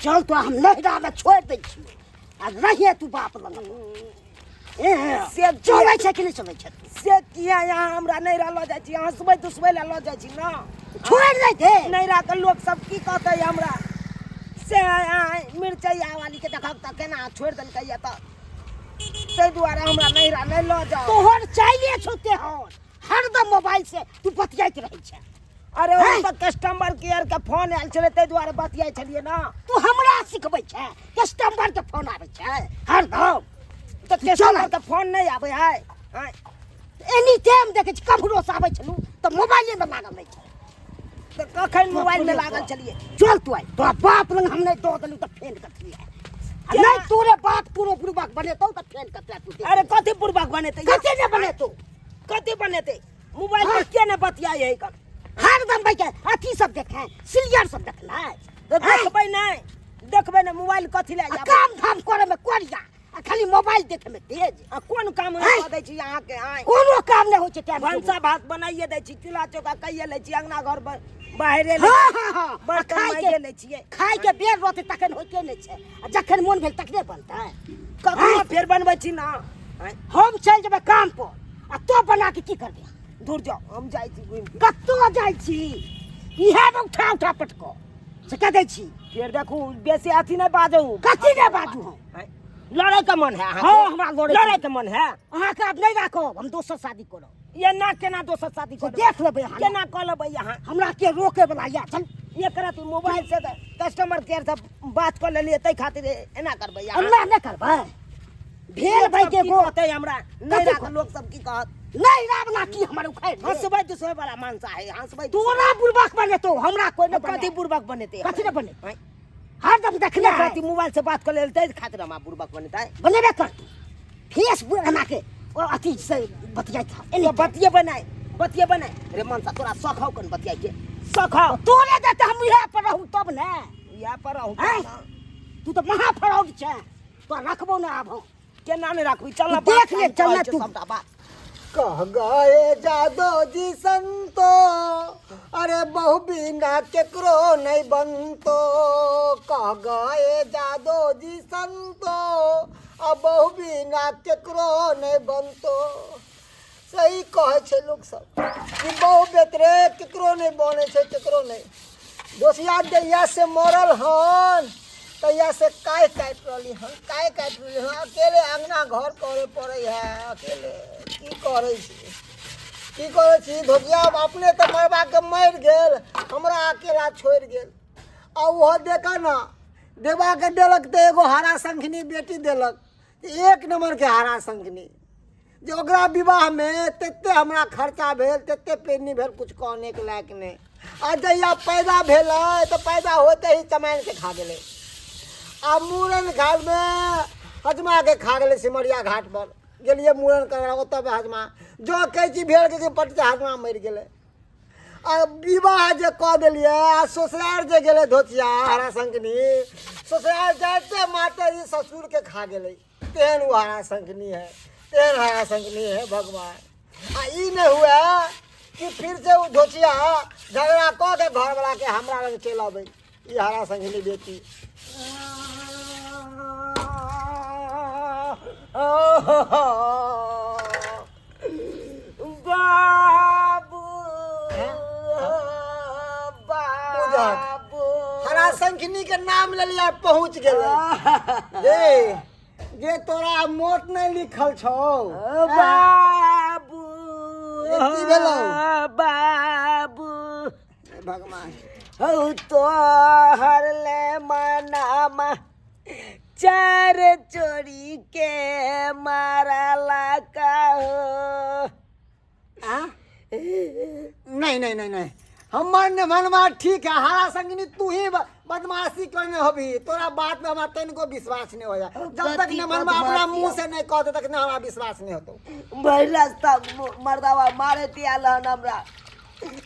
चल तो हम नैहरामे छोड़ि दै छियौ आ रहिए तू बाप लग। ए से चलै छै कि नहि चलै छै? से किया यहाँ हमरा नैहरा लऽ जाइ छी? हँसबै दुसबै लए लऽ जाइ छी ने? छोड़ि दै दे। नैहराके लोक सब की कहतै हमरा? से मिरचैया वाली के देखब तऽ केना छोड़ि देलकै या, तऽ ताहि दुआरे हमरा नैहरा नहि लऽ जाउ। तोहर चाहिए छौ तेहन, हरदम मोबाइल से तू बतियाइत रहै छै। अरे ओ तऽ कस्टमर केयर के फोन आयल छलै, ताहि दुआरे बतियाइ छलियै ने। तू हमरा सिखबै छै? कस्टमर के फोन आबै छै हरदम? तऽ कस्टमर के फोन नहि आबै है? एनी टाइम देखै छी, कम्हरो से आबै छलू तऽ मोबाइले मे लागल रहै छै। तऽ कखन मोबाइल मे लागल छलियै? चल तू आइ, तोरा बाप लग हम नहि दऽ देलू तऽ फेन कथी है? नहि तोरे बाप तोरो बुढ़बाक बनेतौ तऽ फेन कथी तू? अरे कथी बुढ़बाक बनेतै? कथी नहि बनेतौ? कथी बनेतै? मोबाइल पर किया नहि बतियाइ है? हरदम बैठे अथी सब देखे, सीरियल सब देखलै। तऽ देखबै नहि, देखबै नहि मोबाइल कथी लए? काम धाम करे में कोरिया आ खाली मोबाइल देखे में तेज। आ कोन काम कऽ दै छी अहाँके? आँय, कोनो काम नहि होइ छै टाइम। भनसा भात बनाइए दै छी, चूल्हा चौका कैये लै छी, अंगना घर बाहरे हाँ हाँ हाँ, बर्तन माइजे लै छियै। खाय के बेर रहतै तखन होइते नहि छै, आ जखन मोन भेल तखने बनतै। कखनो फेर बनबै छी ने। हम चलि जेबै काम पर आ तो बना के की करबै? दूर जाओ, हम जाइ छी घुमि के। कतौ जाइ छी? इएह में उठा उठा पटको से कह दै छी। फेर देखू, बेसी अथी नहि बाजू। कथी नहि बाजू हम? लड़े के मन है? हाँ, हमरा लड़े लड़े के मन है। अहाँके आब नहि राखब, हम दोसर शादी करब। ये ना, केना दोसर शादी करब? देख लेबै अहाँ। केना कऽ लेबै अहाँ? हमरा के रोके वाला या? चल। एकरा तू मोबाइल से कस्टमर केयर से बात कऽ लेलियै ताहि खातिर एना करबै अहाँ? एना नहि करबै। भेल भाई के गो कहतै हमरा नहि राख, लोक सब की कहत? नहीं रावला की हमर उखाड़ हंसबै दुसबै वाला मानसा है, हंसबै। तोरा बुड़बक बनेतो, हमरा कोई नहीं। कथी बुड़बक बनेते? कथी नहीं बने? हरदम देखने खातिर मोबाइल से बात कर लेते खातिर हमरा बुड़बक बनेतै? बनेबे करतै। फेसबुक बना के ओ अथी से बतियाइ था। तो बतिये बनाए, बतिये बनाए रे मनसा, तोरा शौक हौ कन बतियाइ के? शौक हौ तोरे देते हम इहे पर रहू तब ने। इहे पर रहू। तू तऽ महा फ्रॉड छै, तो रखबो ना आब हम। केना नहि राखबी? चल। देख ले, चल ना तू। सबटा बात कह गए जादो जी संतो, अरे बहु बिना केकरो नहीं बनतो। कह गए जादो जी संतो, आ बहु बिना केकरो नहीं बनतो। सही कहै छै लोक सब कि बहु बेतरे केकरो नहि बनै छै, केकरो नहि। दोसिया जहिया से मरल हन तहिया से काय काटि रहली हन, काय काटि रहली हन। अकेले अङ्गना घर करे पड़ै है, अकेले की करै छी, की करै छी? धोतिया अपने तऽ मरबाके मरि गेल, हमरा अकेला छोड़ि गेल। आ ओहो देखऽ ने, देबाके देलक तऽ एगो हरा शंखनी बेटी देलक, एक नम्बरके हरा शंखनी, जे ओकरा विवाहमे तते हमरा खर्चा भेल, तते पेनी भेल, किछु कहनेके लायक नहि। आ जहिया पैदा भेलै तऽ पैदा होते ही चमाइनके खा गेलै, आ मूड़न घाटमे हजमाके खा गेलै। सिमरिया घाटपर गेलियै मूड़न करबै, ओतऽ हजमा जँ कैची भेल कि पट हजमा मरि गेलै। आ विवाह जे कऽ देलियै आ ससुरार जे गेलै धोतिया हरा शंखनी, ससुरार जाइते माते ई ससुरके खा गेलै। तेहन ओ हरा शंखनी है, तेहन हरा शंखनी है भगवान। आ ई नहि हुए कि फिर से ओ धोतिया झगड़ा कऽ के घरवलाके हमरा लग चलि अबै ई हरा शंखनी बेटी। बाबू, बाबू, हरा शंखनी के नाम लेलियै, पहुँच गेलै। जे जे तोरा मौत नहि लिखल छौ। बाबू। की भेलौ? बाबू। हे भगवान। हौ तोहर ले मनामा चार चोरी के मारला का हो? आ? नहीं नहीं नहीं नहीं, हमर ने मनवा ठीक है। हरा संगनी, तू ही बदमाशी करने होबी। तोरा बात में हमरा तनिको विश्वास नहीं हो जाए जब तक कथी ने मनवा अपना बदमाशी? मुंह से नहीं कहते तक ने हमरा विश्वास नहीं होतो। भरि रास्ता मर्दावा मारे आयल हन हमरा।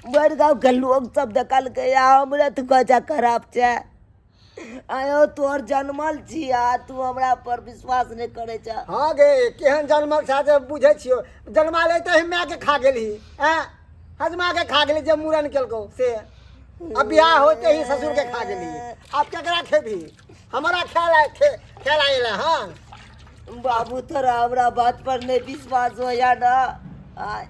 भरि गाँव के लोग सब देखलकै आ हमरे तऽ गजा खराब छै। आयो तोहर जनमल छी आ तू हमरा पर विश्वास नहि करै छ? हाँ गे, केहन जनमल छा जे बुझै छियो। जन्मा लेते ही माय के खा गेलही, हैं हजमा के खा गेली जे मूड़न केलकौ से। अब बियाह होते ही ससुर के खा गेली, अब केकरा खेबही? हमरा खेला खेला एलै हन। बाबू तोरा हमरा बात पर नहि विश्वास होया ना? आय,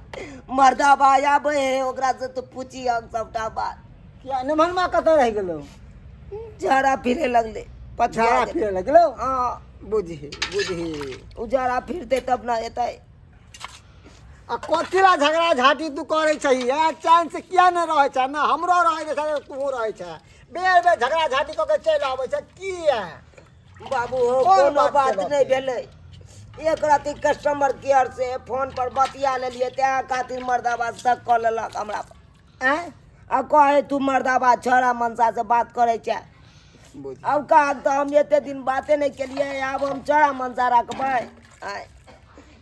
मर्दाबा आबै है ओकरा से तो पूछी हम सबटा बात। किया निमनमा कतऽ रहि गेलौ? झाड़ा फिरे लगले। पछिया झाड़ा गेलै। फिरे लगलौ? हँ। बुझही बुझही। ओ झाड़ा फिरते तब ना एतै। आ कथी ला झगड़ा झाटी तू करै छही? आ चैन से किया नहि रहै छै? ने हमरो रहै दै छै, तूहो रहै छै, बेर बेर झगड़ा झाटी कऽ के चलि आबै छै किया? बाबू हो, कोन कोनो बात बात के नहि भेलै। एक राति कस्टमर केयर से फोन पर बतिया लेलियै, तें खातिर मर्दाबा शक कऽ लेलक हमरा पर। आँय? आ कहे तू मर्दाबा छौड़ा मनसा से बात करै छै। बुझ आब कहा तऽ हम एते दिन बाते नहि केलियै, आब हम छौड़ा मनसा रखबै? आँय,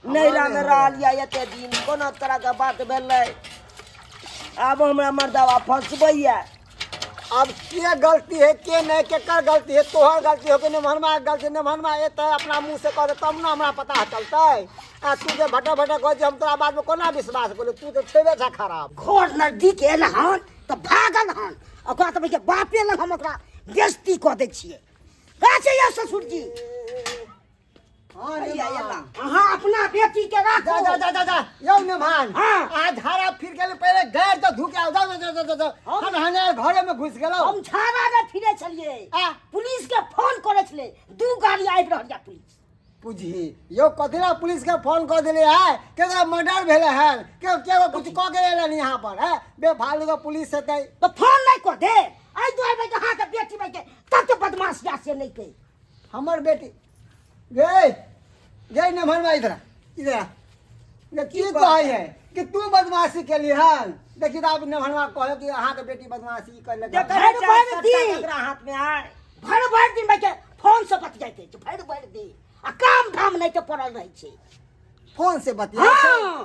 नैहरामे रहल यऽ एते दिन, कोनो तरहके बात भेलै, आब हमरा मर्दाबा फंसबैया। अब के गलती है के नहीं, केकर गलती है? तोहर गलती हो कि निमहनमा के गलती? निमहनमा एतै अपना मुँह से कहतै तब ने हमरा पता चलतै। आ तू जे भटक भटक कहै छी, हम तोरा बातमे कोना विश्वास करू? तू तऽ छेबे छा खराब। घर नजदीक एल हन तऽ भागल हन। ओकरा तऽ भैया बापे लग हम ओकरा बेइज्जती कऽ दै छियै। कहाँ छै यौ ससुरजी? हाँ, हैया, निमहान। एला। अहाँ अपना बेटी के जा राखू। जा जा जा जा यौ निमहान। हाँ। अहाँ झाड़ा फिर गेल, पहिले गैर तऽ धुक आउ। जा जा जा जा जा। हम हने घरे में घुस गेलौ। हम झाड़ा ने फिरे छलियै। आ? पुलिस के फोन करे छलै, दू गाड़ी आबि रहल या पुलिस। बुझी यौ, कथी ला पुलिस के फोन कऽ देले है? केकरा मर्डर भेलै हन? के के कुछ कऽ के एलन यहाँ पर है? बेफालतू के पुलिस हेतै। तऽ फोन नहि कऽ दे एहि दुआरे के अहाँके बेटी के तत बदमाश या से नहि कहि। हमर बेटी गे गे निमहनमा, इधर आ, इधर आ। गे, की कहै है कि तू बदमाशी केली हन? देखी तऽ आब निमहनमा कहै कि अहाँके बेटी बदमाशी कयलक। देखै भरि छै, भरि सट्टा दिन। ककरा हाथ में आय। भरि भरि दिन बैठे फोन से बतियाइत अछि भरि भरि दिन, आ काम धाम नहि के पड़ल रहै छै। फोन से बतिया छै? हँ,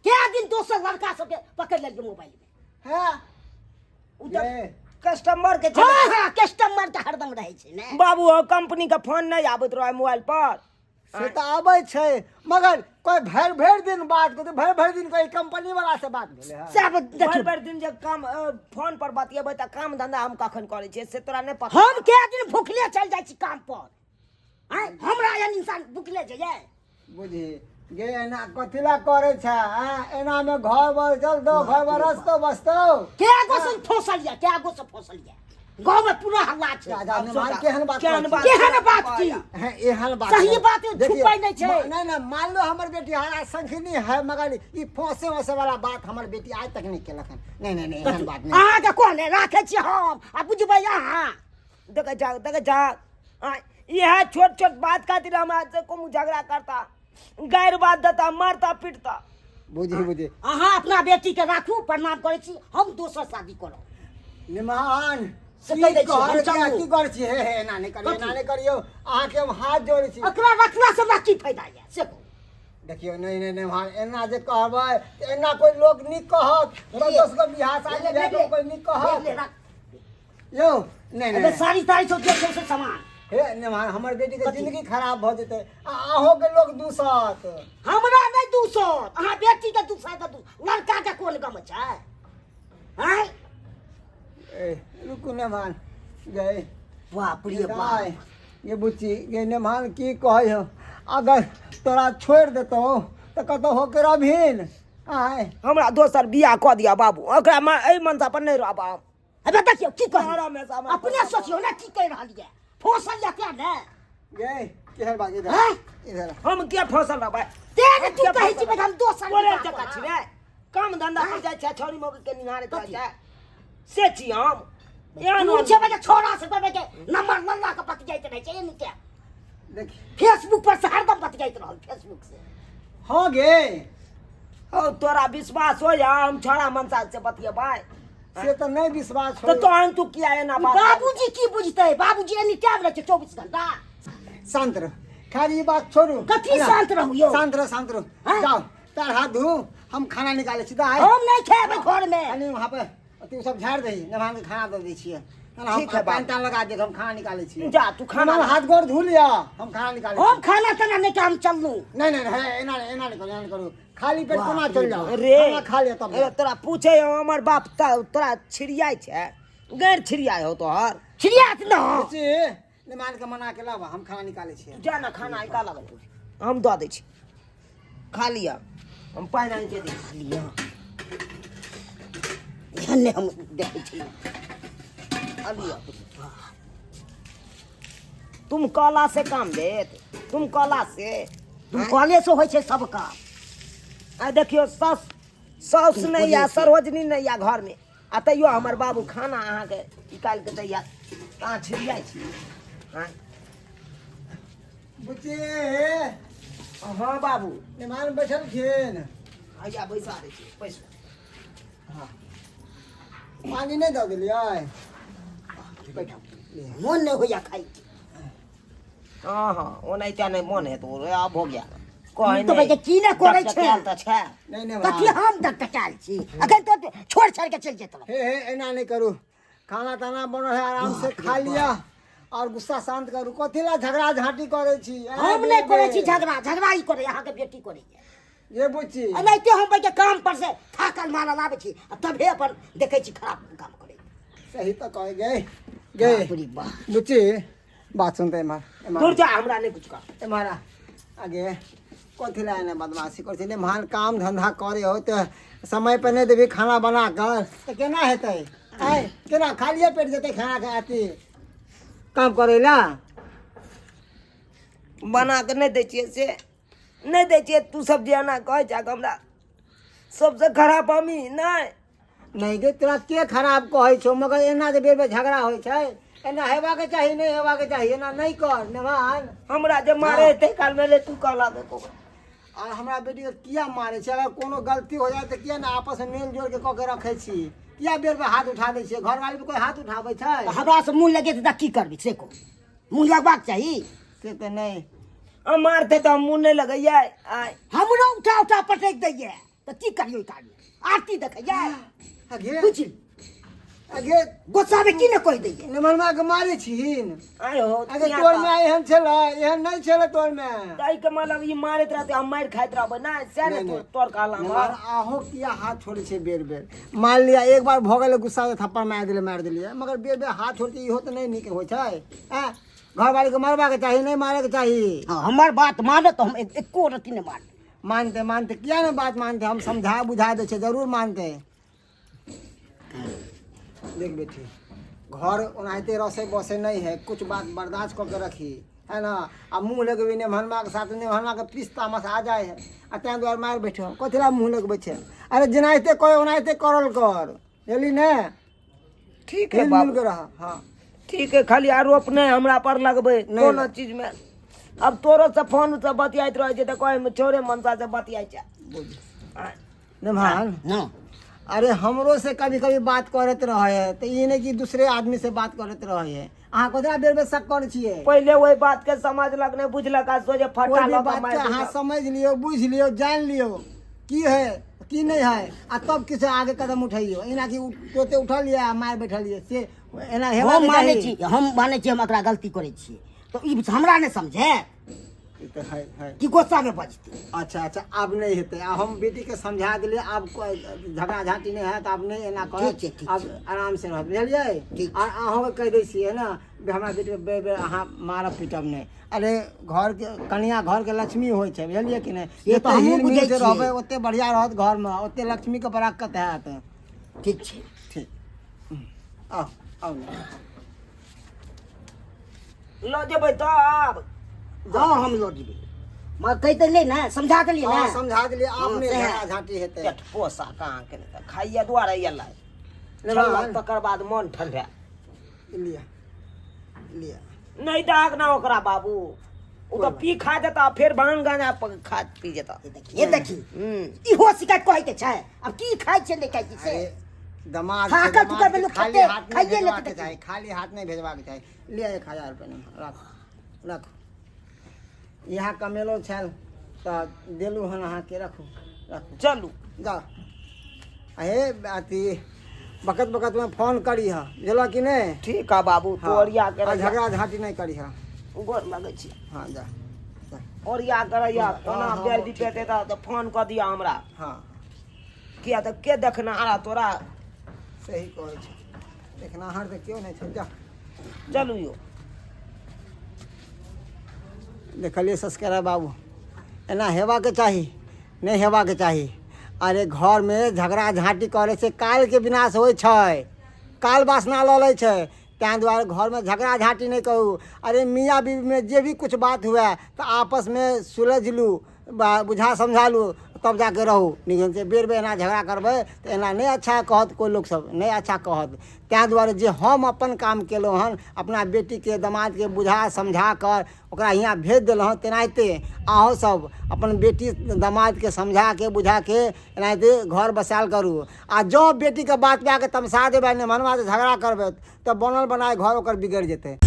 कए दिन दोसर लड़का सबके पकड़ि लेलकै मोबाइल मे। हैं? उ तऽ ये। कस्टमर के हँ छलै। हँ, कस्टमर के हरदम रहै छै ने। बाबू हो, कंपनी के फोन नहि आबैत रहे मोबाइल पर? से तऽ आबै छै, मगर कोइ भरि भरि दिन बात करतै? भरि भरि दिन कोइ कंपनी वाला से बात भेलै हन? सब भरि देखियौ। भरि दिन जे काम फोन पर बतियेबै तऽ काम धंधा हम कखन करै छियै से तोरा नहि पता। हम कए दिन भुखले चलि जाइ छी काम पर। आँय, हमरा एहन इंसान भुखले जाइए? बुझी गे, एना कथी ला करै छै? आँय, एना मे घर बर चलतौ, घर बर रस्तो बसतौ? कए गो से फसल यऽ, कए गो से फसल यऽ, गाँव में पूरा हल्ला छै। जा, जा, निमान, केहन बात केहन करै छी? बात? केहन बात की? हैं, एहन बात सही नहीं। बात है, देखिए, छुपाई नहीं छै। नहीं नहीं, मान लो हमर बेटी हरा संखिनी है, मगर ई फंसे वसे वाला बात हमर बेटी आज तक नहीं केलक हन। नहीं नहीं नहीं, एहन बात नहीं। अहाँके कहने राखै छी हम आ बुझबै अहाँ। देखे जा, देखे जा, इएह छोट छोट बात खातिर हमरा से कोनो झगड़ा करता, गैर बात देता, मारता पीटता। बुझी बुझी। अहाँ अपना बेटी के राखू, प्रणाम करै छी, हम दोसर शादी करब। निमान से की कहि दै छी, हम कहै छी, चलू। की करै छी? हे हे, एना नहि करियौ, एना नहि करियौ, अहाँके हम हाथ जोड़ै छी। एकरा रखला से हमरा की फायदा यऽ से कहू। देखियौ, नहीं नहीं निमान, एना जे कहबै तऽ एना कोइ लोक नीक कहत? दस दस गो बियाह शादी भए गेल, कोइ नीक कहत? ले, राख। यौ, नहीं अबे नहीं। साड़ी ताड़ी सब जे छै से सामान। हे निमान, हमर बेटी के जिंदगी खराब भऽ जेतै आ अहूँ के लोग दूसत। हमरा नहि दूसत, अहाँ बेटी के दूसत तऽ दूस, लड़का के कोन गम छै? आँय? ए, रुकू निमान, गए बाप रे बाप। दाय, ये बुच्ची गे निमान, की कहै हो? अगर तोरा छोड़ि देतौ तऽ कतौ होके रहबिन? आय? हमरा दोसर बियाह कऽ दिअ बाबू, ओकरा एहि मनसा पर नहि रहब हम। अबे देखियौ की कही। हरा में सामान अपने सोचियौ ने की कहि रहल यऽ, फसल यऽ क्या ने? गे केहन बात? इधर हैं? इधर। हम किया फसल रहबै? तें ने तू कहै छी हम दोसर कोरे बियाह टका करब। छी रे, काम धंधा पर जाइ छै, छौड़ी मौगी के निहारैत रहै छै से छी हम एहन? तू छै के छोरा से के नंबर लल्ला के बतियाइत रहै छै एनी के। देखी। फेसबुक पर से हरदम बतियाइत रहल फेसबुक से। हाँ गे। हौ, तोरा विश्वास हो या हम छोड़ा मनसा से बतियेबै? से तऽ नहि विश्वास तऽ हो। तहन तू किया एना बात? बाबूजी की बुझतै? बाबूजी एनी टाइम रहै छै 24 घंटा। शांत रह, खैर ई बात छोड़ू। कथी शांत रहू यौ? शांत रह, शांत रहू। हैं? जाओ, पैर हाथ धू, हम खाना निकालै छी दाइ। हम नहि खेबै घर में। कनि वहाँ पर अथी सब झाड़ि दही, नभान के खाना दऽ दै छियै। तहन हम ठीक है, पानि बाबू। तानि लगा देब, हम खाना निकालै छियै। जा, तू खाना नभान, हाथ गोर धो लिअ, हम खाना निकालै हम छी। खाना ताना नहि काम चललू। नहीं नहीं, हे एना नहि, एना नहि करू, एना नहि करू। खाली पेट कोना चलि जाउ? रे खाना खा लिअ तब रे, जाउ। तोरा पूछे हो हमर बाप तोरा छिड़ियाइ छै? गैर छिड़ियाइ हो तोहर? छिड़ियात न। बुच्ची, मेहमानके मना के लाबऽ, हम खाना निकालै छियै। जा ने खाना निकालऽ, हम दऽ दै छी, खा लिअ, हम पानि आनि के दै छी। लिअ, एहन नहि हम देखै छी। आ लिअ। तुम कहला से काम देत? तुम कहला से? तुम कहले से होइ छै सब काम। आ देखियौ, सास साउस नहि या सरोजनी नहि या घरमे, आ तैयो हमर बाबू खाना अहाँके निकालि कऽ दैया, अहाँ छिड़ियाइ छी? आँय? बुच्ची। हँ बाबू। मेहमान बैठलखिन? हैया बैसा दै छी, बैसू। हँ, पानि नहि दऽ देलियै? बैठो, मोन नहि होइया खाइके। हँ हँ, ओनाहिते नहि मोन हेतौ, आब भऽ गया कहै। तऽ भाइ की नहि करै छै? डकडकायल तऽ छै। नहि नहि। कथी हम डकडकायल छी? अखन तो छोड़ छाड़ के चलि जेतौ। हे हे, एना नहि करू। खाना ताना बनल है, आराम से खा लिअ और गुस्सा शांत करू। कथी ला झगड़ा झांटी करै छी? हम नहि करै छी झगड़ा, झगड़ा ई करै, अहाँके बेटी करैया। ये बुच्ची। एनाहिते हम बैठे काम पर से थाकल मारल आबै छी आ तभे अपन देखै छी खराब काम करै। सही तऽ कहे गए गए। बाप रे बाप। बुच्ची, बात सुनते, एम्हर एम्हर। दूर जा, हमरा नहि कुछ कह। एम्हर आ। आगे कथी ला एना बदमाशी करै छै? महान काम धंधा करे हो तऽ समय पर नहि देबही खाना बना कऽ तऽ केना हेतै? आँय, केना खालिए पेट जेतै खाना के अथी काम करै ला? बना कऽ नहि दै छियै से नहि दै छियै। तू सब जे एना कहै छह हमरा सबसँ खराब हमही नहि? नहि गे, तोरा के खराब कहै छौ? मगर एना जे बेर बेर झगड़ा होइ छै, एना हेबाके चाही नहि? हेबाके चाही, एना नहि कर नेवान। हमरा जे मारे ताहि कालमे ले तू कहला देखो। आ हमरा बेटीके किया मारै छै? अगर कोनो गलती हो जाए तऽ किया ने आपसमे मेल जोल के कऽ के रखै छी? किया बेर बेर हाथ उठा दै छियै? घरवाली पर कोइ हाथ उठाबै छै? तऽ हमरा से मुँह लगे तऽ की करबै से कहू? मुँह लगबाक चाही? से तऽ नहि। आ मारते तऽ हम मुँह नहि लगैयै आय? हमरो उठा उठा पटकि दैये तऽ की करियौ? काज आरती देखैया। अगे। बुझली? अगे। गुस्सामे की ने कहि दैये। निमनमा के मारै छिहीन? आय हो। अगे, तोर में एहन छलै? एहन नहि छलै तोर में। ताहिके मतलब ई मारैत रहतै, हम मारि खाइत रहबै नहि सएह ने? नहि, नहि। तोर कहला। निमन, अहूँ किया हाथ छोड़ै छियै बेर बेर? मान लिअ एक बार भऽ गेलै, गुस्सा से थप्पड़ मारि देलियै, मारि देलियै, मगर बेर बेर हाथ छोड़तै, इहो तऽ नहि नीक होइ छै। आँय, घरवालीके मारबाके चाही नहि, मारैके चाही। हँ, हमर बात मानत तऽ हम एको रत्ती नहि मारब। मानते, मानते, किया नहि बात मानते? हम समझा बुझा दै छियै, जरूर मानते। देख बेटी, घर ओनाहिते रसे बसे नहीं है। कुछ बात बर्दाश्त कऽ के रखी है ना। आ मुँह लगबी नेभनमा के साथ, नेभनमा के पीस तामस आ जाए है, आ ताहि दुआरे मारि बैठो। कथी ला मुँह लगबै छै? अरे, जेनाहिते कहे ओनाहिते करल कर, बुझली ने? ठीक है मिल मिल बाबू। के रह, हाँ। ठीक है, खाली आरोप नहि हमरा पर लगबै नहि, कोनो नहि। चीजमे। अब तोरो से फोन से बतियाइत रहै छै तऽ कहै छोड़े मनसा से बतियाइ छै। नेभान। ना। अरे, हमरो से कभी कभी बात करैत रहे है, तऽ ई नहि कि दूसरे आदमी से बात करैत रहे है। अहाँ ककरा बेर बेर शक करै छियै? पहिले ओहि बात के समझलक नहि बुझलक आ सोझे कोई फटा भी लऽ कऽ बात के मारि अहाँ देलक। समझ लियौ, बुझि लियौ, जानि लियौ की है की नहि है, आ तब किछु आगे कदम उठैयौ। एना कि तोते उठलियै आ मारि बैठलियै, से एना हम हेबाक मानै चाही? छी, हम मानै छी, हम एकरा गलती करै छियै तऽ ई हमरा नहि समझे? ई तऽ है है। कि गुस्सामे बजतै? अच्छा अच्छा, आब नहि हेतै। आ हम बेटीके समझा देलियै, आब कोइ झगड़ा झाँटी नहि हैत, आब नहि एना करत। ठीक छै, ठीक। आब आराम से रहत, बुझलियै? ठीक। आ अहूँके कहि दै छियै ने, हमरा बेटीके बेर बेर अहाँ मारब पीटब नहि। अरे, घरके कनिया घरके लक्ष्मी होइ छै, बुझलियै कि नहि? से तऽ जते हमहूँ हिल मिल बुझै से छियै। रहबै ओते बढ़िआँ रहत घरमे, ओते लक्ष्मीके बरक्कत हैत। ठीक छै। ठीक, आउ आउ ने। लऽ जेबै तब? हँ, हम लऽ जेबै, मगर कहि देलियै ने, समझा देलियै हँ ने? समझा देलियै, आब हँ, नहि सएह। झगड़ा झाँटी हेतै। पेट पोसा कहाँ के नहि तऽ खाइए दुआरे एलै। लेबै। खेलक तकर बाद मन ठंडा। लिअ लिअ। नहि दाग ना ओकरा बाबू, ओ तऽ पी खा जेता, फेर भांग गांजा खा पी जेता। ये देखी, ये देखी। हम्म। इहो शिकायत कहै के छै। आब की खाइ छै नहि खाइ छै से। अरे, दमाद छै, थाकल दमाद थुकल के में लोक खाली खेते, हाथ नहि खाइए लेतै भेजबाके तऽ चाही, खाली हाथ नहि भेजबाके चाही। लिअ, 1000 रुपैआ नम्बर राखू राखू। इएह कमेलो छल तऽ देलहुँ हन अहाँके, राखू राखू। चलू। जाउ। हे, अथी बकत बकतमे फोन करीह, बुझलऽ कि नहि? ठीक है बाबू। तू हँ ओरिया के आ रहिया। झगड़ा झाँटी नहि करीह। गोर लगै छी। हँ, जा जा। ओरिया के रहिया। हँ, कोना हँ, बेर हँ, दिपेते तऽ फोन कऽ दिअ हमरा। हँ। किया तऽ के देखनहारा तोरा? सही कहै छै, देखनाहर तऽ केओ नहि छै, जा। चलू यौ। देखलियै सस्करा बाबू, एना हेबाके चाही नहि हेबाके चाही। अरे घरमे झगड़ा झाँटी करैसँ कालके विनाश होइ छै, काल वासना लऽ लै छै। ताहि दुआरे घरमे झगड़ा झाँटी नहि करू। अरे मियाँ बीबीमे जे भी किछु बात हुए तऽ आपसमे सुलझि लू, बुझा समझा लू, तब जाके रहू नीक ढङ्गसँ। बेर बेर एना झगड़ा करबै तऽ एना नहि अच्छा कहत कोइ, लोकसभ नहि अच्छा कहत। ताहि दुआरे जे हम अपन काम केलहुँ हन, अपना बेटीके दमादके बुझा समझा कऽ ओकरा हियाँ भेज देलहुँ हँ, तेनाहिते अहूँसभ अपन बेटी दमादके समझाके बुझाके एनाहिते घर बसायल करू। आ जँ बेटीके बात लए कऽ तमसा देबै, नहि मनवा झगड़ा करबै, तऽ बनल बनाय घर ओकर बिगड़ि जेतै।